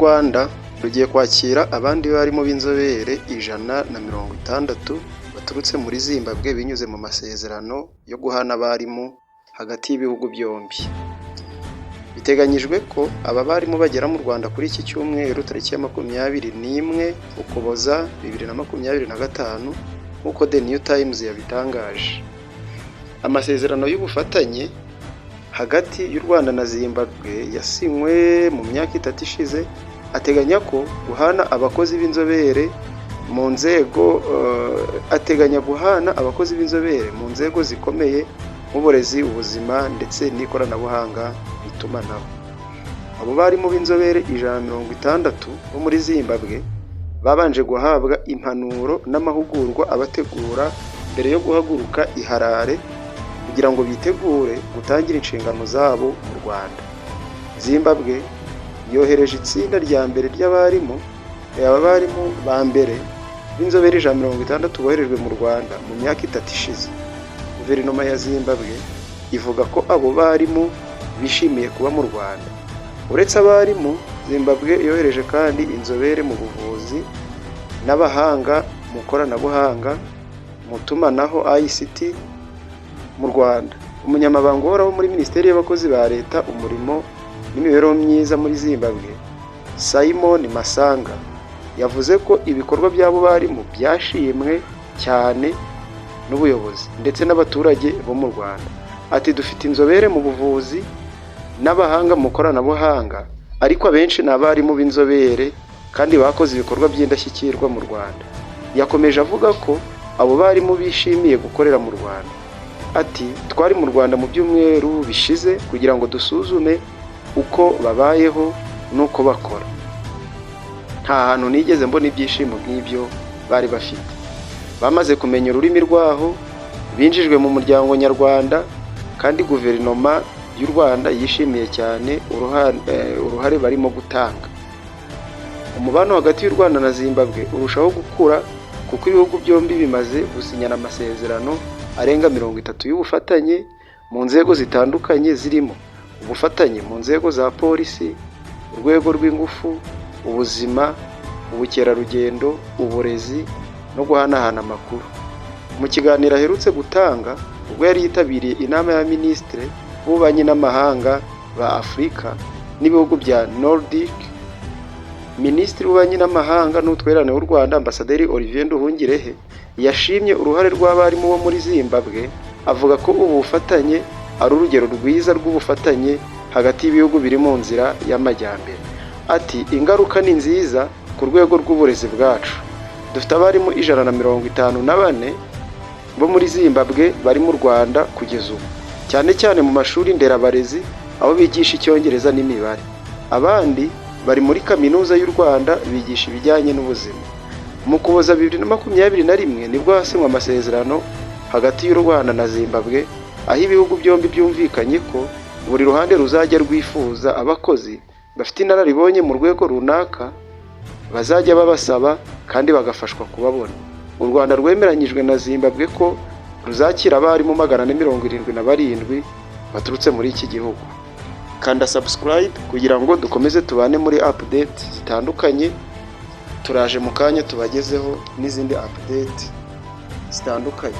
Rwanda rugiye kwakira abandi barimu b'inzobere 160 baturutse muri Zimbabwe binyuze mu masezerano yo guhana abarimu hagati y'ibihugu byombi. Biteganyijwe ko aba barimu bagera mu Rwanda kuri iki cyumweru, tariki ya 21 Ukuboza 2025, nk'uko The New Times yabitangaje. Amasezerano y'ubufatanye hagati y'u Rwanda na Zimbabwe yasinywe mu myaka 3 ishize, ateganya ko guhana abakozi b'inzobere mu nzego ateganya guhana abakozi b'inzobere mu nzego zikomeye nk'uburezi, ubuzima ndetse n'ikoranabuhanga mu itumanaho. Abo barimu b'inzobere 160 bo muri Zimbabwe babanje guhabwa impanuro n'amahugurwa abategura mbere yo guhaguruka i Harare kugira ngo bitegure gutangira inshingano zabo mu Rwanda. Zimbabwe yohereje itsinda rya mbere ry'abarimu, aba barimu ba mbere b'inzobere 160 boherejwe mu Rwanda mu myaka 3 ishize. Guverinoma ya Zimbabwe ivuga ko abo barimu bishimiye kuba mu Rwanda. Uretse abarimu, Zimbabwe yohereje kandi inzobere mu buvuzi n'abahanga mu koranabuhanga mu tumanaho, ICT, mu Rwanda. Umunyamabanga uhoraho muri Minisiteri y'Abakozi ba Leta, Umurimo n'Imibereho Myiza muri Zimbabwe, Simon Masanga, yavuze ko ibikorwa by'abo barimu byashimwe cyane n'ubuyobozi ndetse n'abaturage bo mu Rwanda. Ati: "Dufite inzobere mu buvuzi n'abahanga mu koranabuhanga, ariko abenshi ni abarimu b'inzobere kandi bakoze ibikorwa by'indashyikirwa mu Rwanda." Yakomeje avuga ko abo barimu bishimiye gukorera mu Rwanda. Ati: "Twari mu Rwanda mu byumweru bishize kugira ngo dusuzume uko babayeho n'uko bakora. Nta hantu nigeze mbona ibyishimo nk'ibyo bari bafite. Bamaze kumenya ururimi rwaho, binjijwe mu muryango nyarwanda, kandi guverinoma y'u Rwanda yishimiye cyane uruhare barimo gutanga." Umubano hagati y'u Rwanda na Zimbabwe urushaho gukura kuko ibihugu byombi bimaze gusinyana amasezerano arenga 30 y'ubufatanye mu nzego zitandukanye, zirimo ubufatanye mu nzego za polisi, urwego rw'ingufu, ubuzima, ubukerarugendo, uburezi no guhanahana amakuru. Mu kiganiro aherutse gutanga ubwo yari yitabiriye inama ya minisitiri w'ububanyi n'amahanga ba Afurika n'ibihugu bya Nordic, Minisitiri w'Ububanyi n'Amahanga n'Ubutwererane w'u Rwanda, Ambasaderi Olivier Nduhungirehe, yashimye uruhare rw'abarimu bo muri Zimbabwe, avuga ko ubu bufatanye ari urugero rwiza rw'ubufatanye hagati y'ibihugu biri mu nzira y'amajyambere. Ati: "Ingaruka ni nziza ku rwego rw'uburezi bwacu. Dufite abarimu 154 bo muri Zimbabwe bari mu Rwanda kugeza ubu, cyane cyane mu mashuri nderabarezi aho bigisha Icyongereza n'imibare. Abandi bari muri Kaminuza y'u Rwanda bigisha ibijyanye n'ubuzima." Mu Kuboza 2021 nibwo hasinywe amasezerano hagati y'u Rwanda na Zimbabwe, aho ibihugu byombi byumvikanye ko buri ruhande ruzajya rwifuza abakozi bafite inararibonye mu rwego runaka bazajya babasaba kandi bagafashwa kubabona. U Rwanda rwemeranyijwe na Zimbabwe ko ruzakira abarimu 477 baturutse muri iki gihugu. Kanda subscribe kugira ngo dukomeze tubane muri update zitandukanye. Turaje mu kanya tubagezeho n'izindi update zitandukanye.